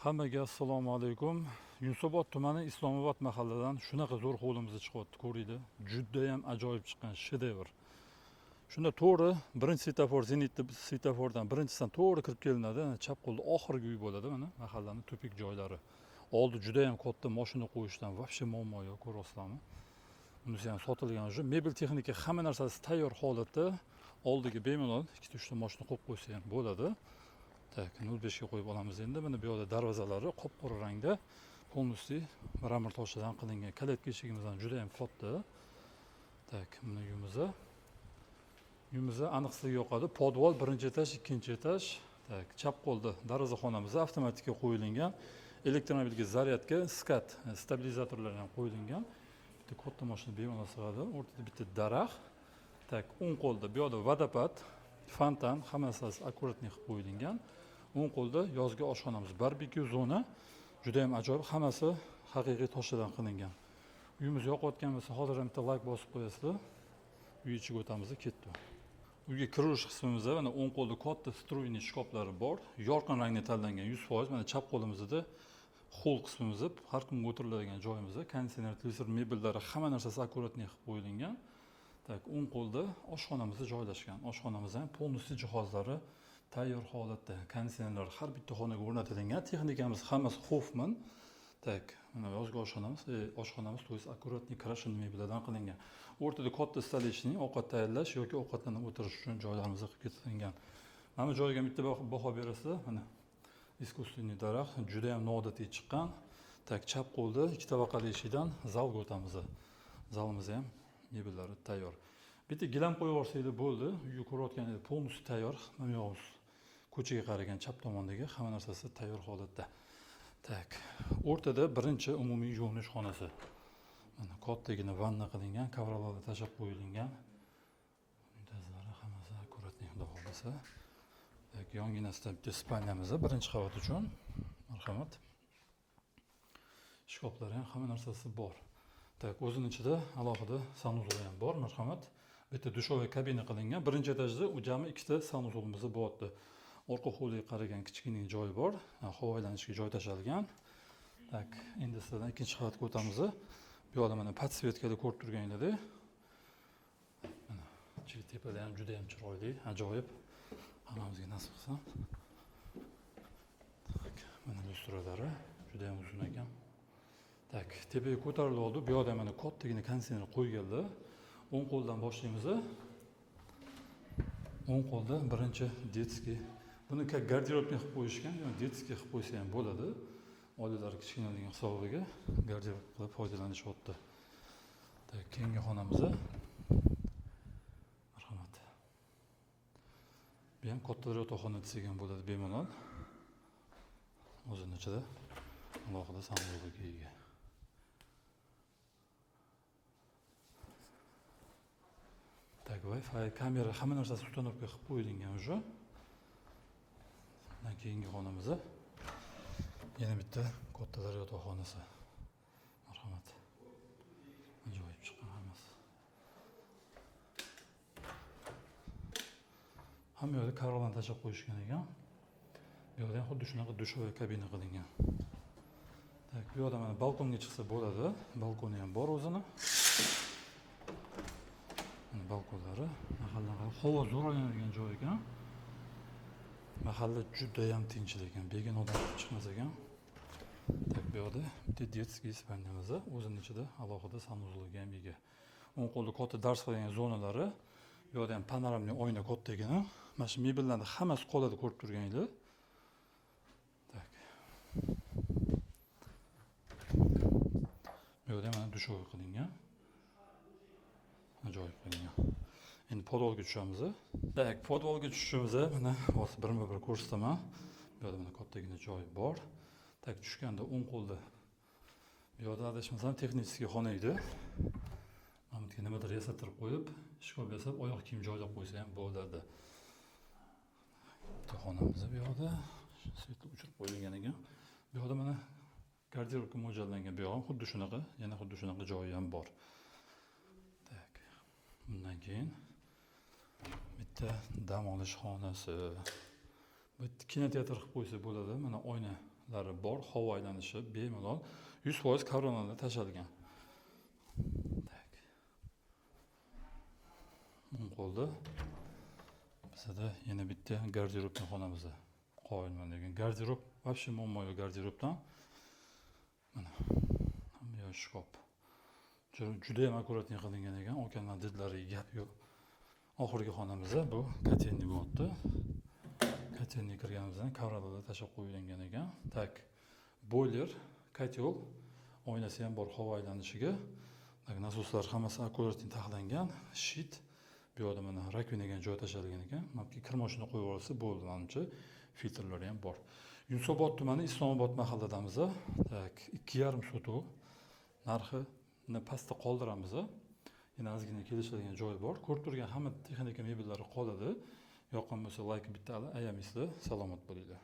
Hammaga assalomu alaykum. Yunusobod tumani Islomobod mahalladan shunaqa zo'r hovlimiz chiqyapti, ko'ringlar. Judayam ajoyib chiqqan, shedevr. Shunda to'g'ri birinchi svetofor, Zenitni svetofordan birinchisidan to'g'ri kirib kelinadi. Ana chap qo'lda oxirgi uy bo'ladi, mana mahallani tupik joylari. Oldi judayam katta, mashina qo'yishdan вообще muammo yo'q, ko'ryapsizlarmi? Bunisi ham sotilgan уже. Mebel, texnika, hamma narsasi tayyor holatda. Oldiga bemalol ikkita, uchta mashina qo'yib qo'ysa ham bo'ladi. Так, 0,5 ga qo'yib olamiz endi. Mana bu yoqda darvozalari qop-qora rangda, полностью мрамор toshidan qilingan. Калитка eshigimiz ham juda ham katta. Так, mana uyimiz. Uyimiz aniq sizlarga yoqadi. Podval, birinchi etaj, ikkinchi etaj. Так, chap qo'lda darvozaxonamiz avtomatika qo'yilgan. Elektromobilga zaryadka, skat, stabilizatorlar ham qo'yilgan. Bitta katta mashina bemalol sig'adi. O'rtada bitta daraxt. Так, o'ng qo'lda bu yoqda водопад, fontan, hamma narsasi аккуратный qilib qo'yilgan. O'ng qo'lda yozgi oshxonamiz, barbekyu zona, juda ham ajoyib, hammasi haqiqiy toshlardan qilingan. Uyimiz yoqayotgan bo'lsa, hozir ham bitta layk bosib qo'yasizlar. Uy ichiga o'tamiz, ketdi. Uyga kirish qismimizda mana o'ng qo'lda katta встроенный shkaflari bor. Yorqin rangda tanlangan, 100%. Mana chap qo'limizda xoll qismimizda, har kunga o'tiriladigan joyimizda konditsioner, televizor, mebellari, hamma narsasi аккуратный qilib qo'yilgan. Так, o'ng qo'lda oshxonamiz joylashgan. Oshxonamiz ham полностью jihozlari tayyor holatda. Konditsionerlar har bitta xonaga o'rnatilgan. Texnikamiz hammasi Hoffman. Так, mana yozgi oshxonamiz, oshxonamiz, то есть аккуратный крашеный mebellardan qilingan. O'rtada katta столешний, ovqat tayyorlash yoki ovqatlanib o'tirish uchun joylarimiz qilib ketilgan. Mana bu joyga bitta baho berasizlar. Mana искусственный daraxt juda ham noodatiy chiqqan. Так, chap qo'lda ikki tabaqali eshikdan zalga o'tamiz. Zalimiz ham mebellari tayyor. Bitta gilam qo'yib yuborsanglar bo'ldi. Uyni ko'rayotganingiz полностью tayyor. Mana bu yog'imiz ko'chaga qaragan chap tomondagi hamma narsasi tayyor holatda. Так, o'rtada birinchi umumiy yuvinish xonasi. Mana kattagina vanna qilingan, ковролин lar tashlab qo'yilgan. Unitazlari hammasi аккуратный, xudo xohlasa. Так, yonginasida bitta спальня miz birinchi qavat uchun. Marhamat. Shkaflari ham, hamma narsasi bor. Так, o'zini ichida alohida санузел i ham bor, marhamat. Bitta душевой kabina qilingan. Birinchi etajda u jami ikkita санузел imiz bo'lyapti. Orqa hovliga qaragan kichkina joyi bor. Havo aylanishiga joy tashalgan. Так, endi sizlardan ikkinchi qavatga o'tamiz. Bu yoqda mana подсветка da ko'rib turganinglardek. Mana tepada ham juda ham chiroyli, ajoyib. Hammamizga nasib qilsin. Так, mana lyustralari juda ham uzun ekan. Так, tepaga ko'tarilib oldi. Bu yoqda mana kattagina konditsioner qo'yganlar. O'ng qo'ldan boshlaymiz. O'ng qo'lda birinchi детский. Buni как гардеробный qilib qo'yishgan, ya'ni детский qilib qo'ysa ham bo'ladi. Oilalar kichkinaligi hisobiga garderob qilib foydalanishyapti. Так, keyingi xonamiz. Marhamat. Bu ham katta yotoqxona desak ham bo'ladi bemalol. O'zini ichida alohida санузел iga ega. Так, Wi-Fi, kamera, hamma narsasi установка qilib qo'yilgan уже. Undan keyingi xonamiz yana bitta kattalar yotoqxonasi. Marhamat. Ajoyib chiqqan hammasi. Hamma yoqda ковролин tashlab qo'yishgan ekan. Bu yoqda ham xuddi shunaqa душевой kabina qilingan. Так, bu yoqda mana balkonga chiqsa bo'ladi. Balkoni ham bor o'zini. Mana balkonlari. Mahalladan havo zo'r olinadigan joy ekan. Mahalla judayam tinch ekan. Begona odam chiqmas ekan. Так, bu yoqda bitta детский спальня miz o'zini ichida alohida санузел iga ham ega. O'ng qo'lda katta dars qiladigan zonalari. Bu yoqda ham панорамный oyna kattagina. Mana shu mebellarni hammasi qoladi, ko'rib turganinglar. Так. Bu yoqda ham mana душевой qilingan. Ajoyib qilingan. Endi podvalga tushamiz. Так, podvalga tushishimiz mana hozir birma-bir ko'rsataman. Bu yoqda mana kattagina joy bor. Так, tushganda o'ng qo'lda bu yoqda adashmasam texnik xona edi. Mana bu yerga nimadir yasattirib qo'yib, shkaf yasab, oyoq kiyim joylab qo'ysa ham bo'ladi. Bitta xonamiz bu yoqda свет o'chirib qo'yilgan ekan. Bu yoqda mana garderobga mo'ljallangan, bu yoq ham xuddi shunaqa, yana xuddi shunaqa joyi ham bor. Так. Bundan keyin bitta dam olish xonasi. Bu kinoteatr qilib qo'ysa bo'ladi. Mana oynalar. Lari bor, havo aylanishi bemalol, 100% koronalar tashalgan. Так. O'ng qo'lda bizada yana bitta гардеробный xonamiz. Qoyilman degan garderob, вообще muammo yo'q garderobdan. Mana, hamma yoq shkaf. Judayam аккуратный qilingan ekan. Okamlar didlariga gap yo'q. Oxirgi xonamizda bu котельный bo'lyapti. Котельный kirganimizdan ковролин lar tashlab qo'yilgan ekan. Так, бойлер, котел, oynasi ham bor havo aylanishiga. Так, nasoslar hammasi аккуратный taxlangan. Щит, bu yoqda mana раковина ga joy tashlangan ekan. Mana bu kir moshina qo'yib olsa bo'ldi manimcha. Filtrlari ham bor. Yunusobod tumani, Islomobod mahalladamiz. Так, 2,5 sotix. Narxini pastda qoldiramiz. Yana ozgina kelishadigan joyi bor. Ko'rib turgan hamma texnika mebellari qoladi. Yoqqan bo'lsa, layk bitta ayamaysizlar. Salomat bo'linglar.